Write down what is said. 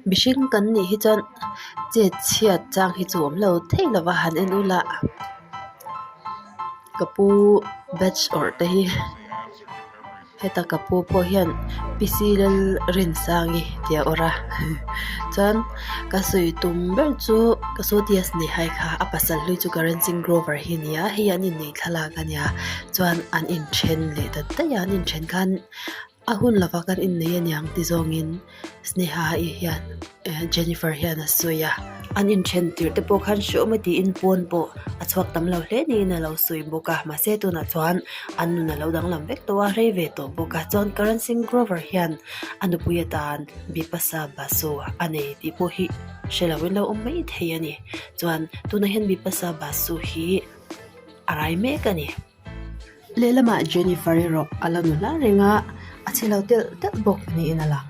Mihring kan nih hi chuan chet chhiat chang hi chu awm lo thei lo va han en ula ka pu batch awrh te hi heta ka pu pawh hian P C Lalrinsangi tih a awrh a chuan ka sawi tum ber chu ka Sawtias nei hai kha a pasal hlui chu Karan Singh Grover hi a ni a hei an inneih thlalak a nia chuan an inthen leh ta daih a an inthen khan. A hun lova kan innei aniang ti zawngin Sneha-i hian eh Jennifer hian a sawi a, an inthen tirh te pawh khan hreawm a tiin pawn pawh a chhuak tam lo hle niin a lo sawi bawk a mahse tunah chuan an nun a lo danglam vek tawh a rei ve tawh bawk a chuan Karan Singh Grover hian a nupui atan Bipasha Basu a nei tih pawh hi hre loin lo awm mai thei a ni chuan tunah hian Bipasha Basu hi a rai mek a ni. Lehlamah Jennifer erawh a la nu hla reng a, a chhe lo telh telh bawk niin a lang.